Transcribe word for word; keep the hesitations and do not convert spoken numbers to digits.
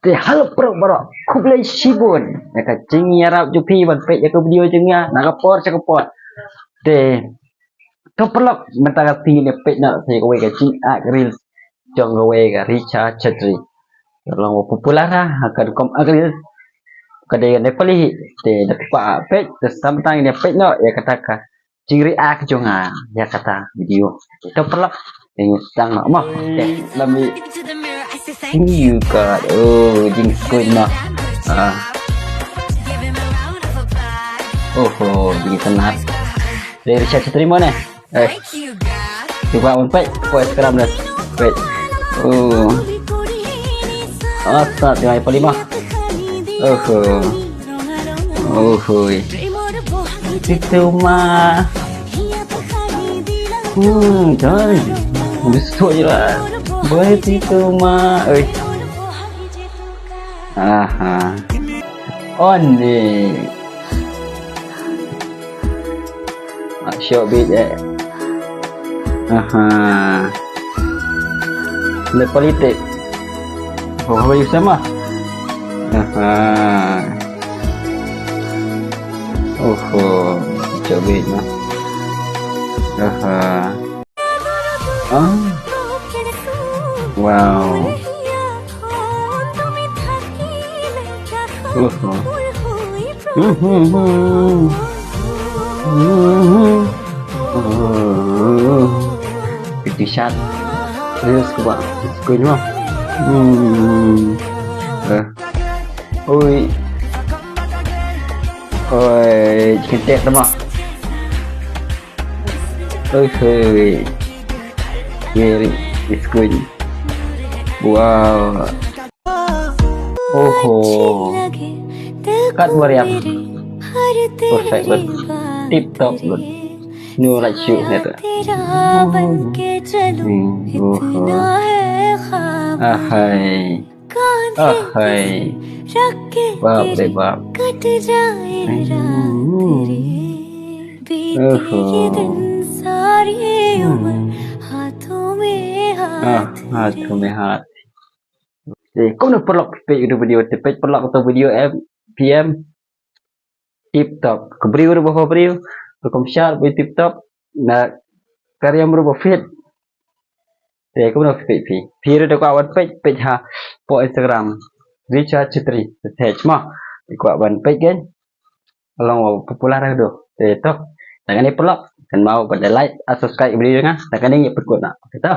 Te hello paralok baroh, khublei shibun ïa ka jingïarap jong phi ban peit ïa ka video jong nga na ka por sha ka por. Te to paralok, mynta ka sngi ngin ïa peit noh ïa kawei ka jingak reels jong kawei ka Richa Chetri. Ka long ba popular ha ka rukom ak reels. Ka dei ka Nepali, te da kaba peit te sa mynta ngin ïa peit noh ïa kata ka jingreact jong nga ïa kata video. To paralok, ngin sdang noh mo. Okay, let me see you God. Oh, jingskuin mo. Ah. Oho, jingsanad. Dari Richa Chetri mo ne? Eh. Cuba un peit, peit Instagram deh. Peit. Oh. Asa, tengah pali mo. Oho. Oho. Situ ma. Hmm, jangan. Habis tu je lah. Boleh situ ma. Eh. Aha. Oh ni. Ah, showbiz eh. Aha. Ini politik. Oh, apa yang sama? Aha. Oho, showbiz mah. Aha. Ah. Wow. Oho. Piti shat. Terus ke bawah. Terus ke bawah. Hmm. Eh. Oi. Oi, chicken tet nama. Oi, oi. Very, it's good. Wow. Oho. Kat bariam. Perfect lut. Tip top lut. New light shoe ni tu. Hmm, oho. Ahai. Ahai. Bap re bap. Hmm. Oho. Hmm. Ah, haath mein haath. Eh, kumno paralok phi peit ïa ka video, te peit paralok ïa ka video em, P M. Tip top. Ka briew ruh ba briew, rukom shar ba tip top, na ka riam ruh ba fit. Te kumno phi peit phi. Phi ruh da kwah ban peit, peit hapoh Instagram. Richa Chetri, search mo. Da kwah ban peit kan. Long ba popular ruh. Te to. Tang kane paralok, kynmaw ban like, ah, subscribe video jong nga. Tang kane ïa pynkut noh. Te to.